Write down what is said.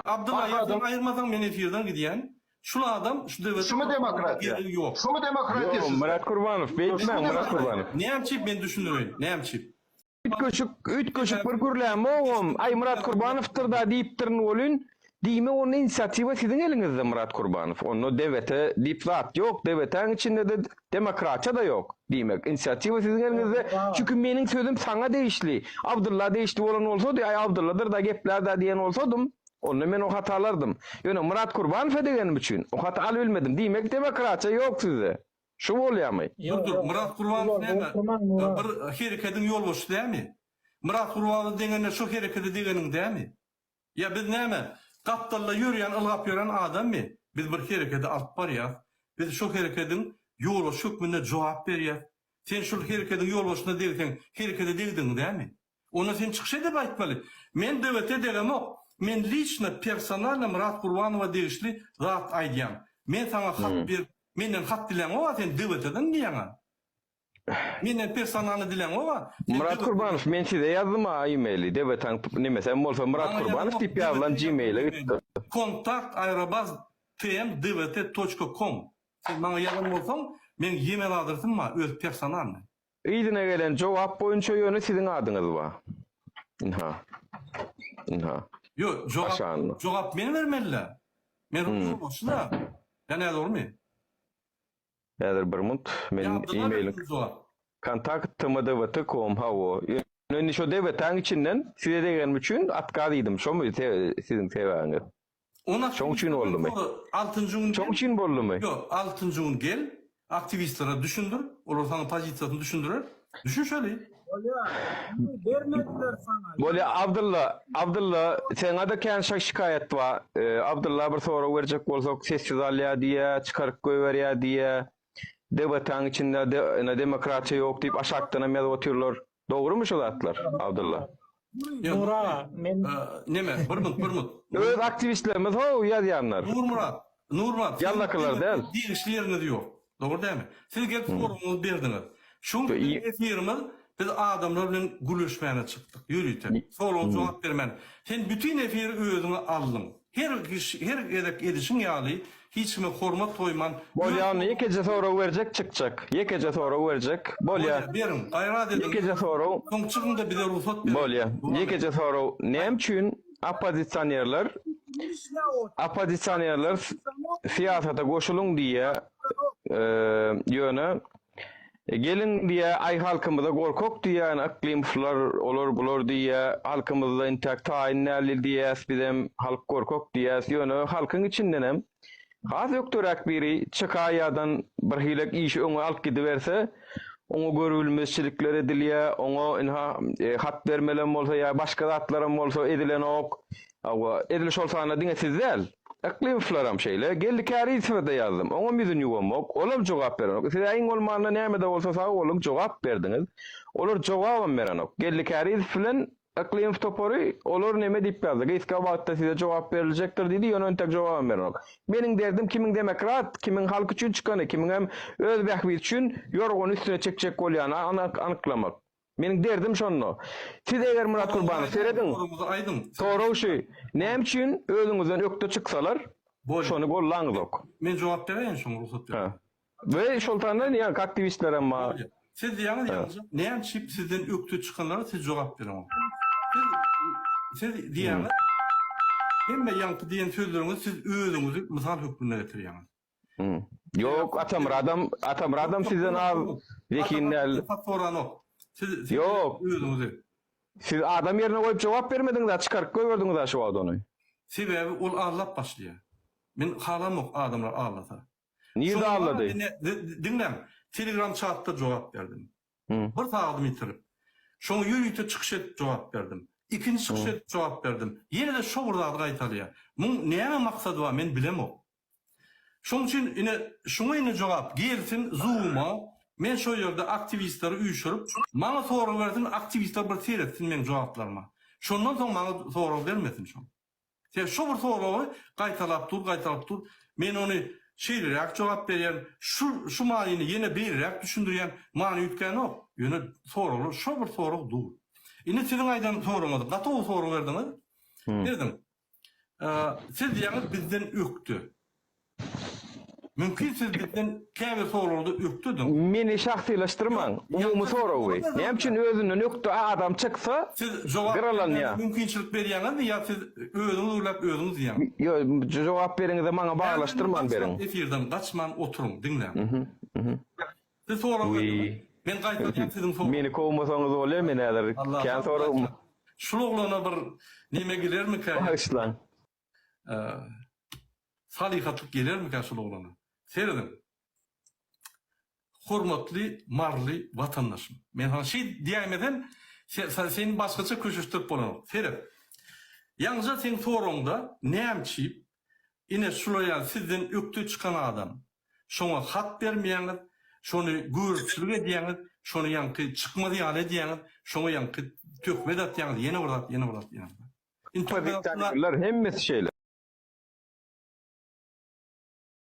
Abdylla ýa sen aýyrmasaň men efirden gidýän. Şul adam şu döwlete Şumy demokratiýa? geregi ýok. Şumy demokratiýa Ýok sizde? Myrat Kurbanow beýtmäň Myrat Kurbanow. Näme üçin men düşündireýin. Näme üçin? Üýtgeşik üýtgeşik bir gürlämogam. Aý Myrat Kurbanowdyr-da diýipdirin welin, diýmek onda inisiatiwa siziň eliňizde Myrat Kurbanow. Onda DWT diýip zat ýok, DWT-niň içinde-de demokratiýa-da ýok. Diýmek, inisiatiwa siziň eliňizde. Çünki meniň sözüm saňa degişli, Abdylla degişli bolan bolsady, aý Abdylladyr-da geplär-dä diýen bolsadym, onda men o haty alardym. Ýöne Myrat Kurbanowa degenim üçin o haty alybilmedim. Diýmek demokratiýa ýok sizde. Şu bolýamy? Dur dur, Myrat Gurbanow näme? Bir herekediň ýolbaşçysy dämi? Myrat Gurbanowa deňende şo herekede degeniň dämi? Ýa biz näme, gapdalda ýörýän, ylgap ýören adammy? Biz bir herekedi alyp barýas. Biz şo herekediň ýolbaşçy hökmünde jogap berýäs. Sen şol herekediň ýolbaşçysyna degseň, herekede degdigiň dämi? Onda sen çykyş edip aýtmaly. Men DWT degemok. Men liçno, personalno Myrat Gurbanowa degişli zat aýdýan. Men saňa hat berip, menden hat diläňok-a sen DWT-den diýýäň-a. Menden personalno diläňok-a. Sen Myrat DWT-den. Kurbanow men size ýazdym-a e-maili, DWT-niň nemesem bolsa Myrat Maňa Kurbanow ýazamok, diýip ýazylan DWT gmail-e ýazdym gitdi. Kontakt aerobaz tm dwt toçka kom. Sen maňa ýazan bolsaň, meň e-mail adresim bar, öz personalnyý. Yzyna gelen jogap boýunça ýöne siziň adyňyz bar. Ynha. Ynha. Ýok, jogap, Aşagynda. jogap men bermeli-dä. Men ýolbaşçy-da. Ýa nädogrymy? Häzir bir munt. Men Ýa Abdylla e-mailiň bersin jogap. Kontakt tmdwt kom hawa. Ýöne indi şo DWT-niň içinden size degenim üçin otkaz diýdim. Şomy siziň sebäbiňiz? Ony Şoň üçin boldumy? Altynjy gün Şoň üçin boldumy? Ýok, altynjy gün gel, aktiwistlere düşündir, olar saňa pozisiýasyny düşündirer. Düşünşeli. Bolýa, indi bermediler saňa. Bolýa, Abdylla, Abdylla, seňa-da kän şa şikaýat bar. Abdylla bir sorag berjek bolsak, sessiz alýar diýýär, çykaryp goýberýär diýýär. DWT-niň içinde ine demokratiýa ýok diýip aşakdanam ýazyp otyrlar. Dogrymy şu zatlar, Abdylla? Nur aga, men Neme, bir minut, bir minut. Öz aktiwistlerimiz how ýazýanlar. Nurmyrat, Nurmyrat, Ýallakylar däl. Degişli ýeriňiz ýok. Dogry dälmi? Siz gelip soragyňyzy berdiňiz. Şu gün biziň efirimiz biz adamlar bilen gürleşmäne çykdyk ýörite. Soraga jogap bermän. Sen bütin efiri özüňe aldyň. Her her gezek edişiň ýaly hiç kime hormat goýman Bolýa onda ýekeje sorag berjek çykjak. Ýekeje sorag berjek. Bolýa. Bolýa beriň. Gaýrat ediň. Ýekeje sorag. Soň çykyňda bize rugsat beriň. Bolýa. Ýekeje sorag. Näme üçin oppozisionerler oppozisionerler syýasata goşulyň diýýä ýöne Geliň diýýä, aý halkymyza gorkak diýýä, ýani Yklymowlar, olar bular diýýä, halkymyzda intäk taýyn däl diýýäs bizem, halk gorkak diýýäs, ýöne halkyň içindenem has ökderäk biri çykaýadan birhilek işi öňe alyp gidiberse, oňa görübilmezçilikler edilýä, oňa ynha hat bermelem bolsa ýa başga zatlaram bolsa edilenok. Hawa, edil şol sanda diňe siz däl, Yklymowlaram şeýle. Geldi Kärizowa-da ýazdym. Oňam ýüzüni ýuwamok. Olam jogap berenok. Siz-ä iň bolmanda näme-de bolsa sag boluň, jogap berdiňiz. Olar jogabam berenok. Geldi Kärizow bilen Yklymow topary, olar neme diýip ýazdy, gysga wagtda size jogap beriljekdir diýdi, ýöne entek jogabam berenok. Meniň derdim kimiň demokrat, kimiň halk üçin çykany, kimiňem öz bähbidi üçin ýorgany üstüne çekjek bolýany anyklamak. Meniň derdim şonda. Siz eger Myrat Gurbanow serediň. Soragyňyzy aýdyň. Sorag şu, näme üçin özüňizden ökde çyksalar, şony gollaňyzok? Men jogap beräýin şoňa rugsat beriň. Ha. We şol sanda ýaňky aktiwistlerem bar. Bolýar. Siz diýýäňiz ýalňyşa, näme üçin sizden ökde çykanlara siz jogap bereňok. Siz siz diýýäňiz hemme ýaňky diýen sözleriňizi siz özüňizi mysal hökmünde getirýäňiz. Ýok, Atamyradam, Atamyradam sizden az zehin däl. Hat soranok. Siz Ýok. özüňizi. Siz adam ýerine goýup jogap bermediňiz-ä, çykaryp goýberdiňiz-ä şu wagt ony. Sebäbi ol aldap başlaýar. Men halamok adamlar aldasa. Nirde aldady? Diňläň, Telegram çatda jogap berdim. Bir sagadymy ýitirip. Şoňa ýörite çykyş edip jogap berdim. Ikinji çykyş edip jogap berdim. Ýene-de şo bir zady gaýtalýar. Muň näme maksady bar, men bilemok. Şoň üçin ine şuňa ine jogap gelsin zooma men şo ýerde aktiwistleri üýşürip maňa sorag bersin aktiwistler bir seretsin meň jogaplaryma şondan soň maňa sorag bermesin şol. Sebäbi şo bir soragy gaýtalap dur gaýtalap dur men ony şeýleräk jogap berýän şu şu manyny ýene beýleräk düşündirýän many üýtgänok ýöne soraglar şo bir sorag dur. Indi siziň aýdan soragyňyz gaty gowy sorag berdiňiz. Berdiň. Siz diýýäňiz bizden ökde. Mümkin siz bizden käbir soraglarda ökdediň. Meni şahsylaşdyrmaň. Umumy soragy. Näme üçin özünden ökde adam çyksa Siz jogap gyralanýa. bermäge mümkinçilik berýäňizmi ýa siz özüňiz gürläp özüňiz diýýäňiz? Ýok, jogap beriňizde maňa baglaşdyrman beriň. Efirden gaçman oturyň, diňläň. Siz sorag berdiňiz. Men gaýtalýan siziň soragyňyzy. Meni kowmasaňyz bolýa men häzir kän soragym. Şul oglana bir neme gelermikä? Bagyşlaň. Salyhatlyk gelermikä şul oglana? Serediň. Hormatly maryly watandaşym. Men saňa şeý diýäýmesem, seni başgaça köşeşdirip bolanok. Seret. Ýaňyja seň soragyňda nämçip, ine şular ýaly sizden ökde çykan adam, şoňa hat bermeýäňiz, şony göripçilik edýäňiz, şony ýaňky çykmaz ýaly edýäňiz, şoňa ýaňky töhmet atýaňyz, ýene bir zat, ýene bir zat, ýene bir zat. Oppozisionerler hemmesi şeýle.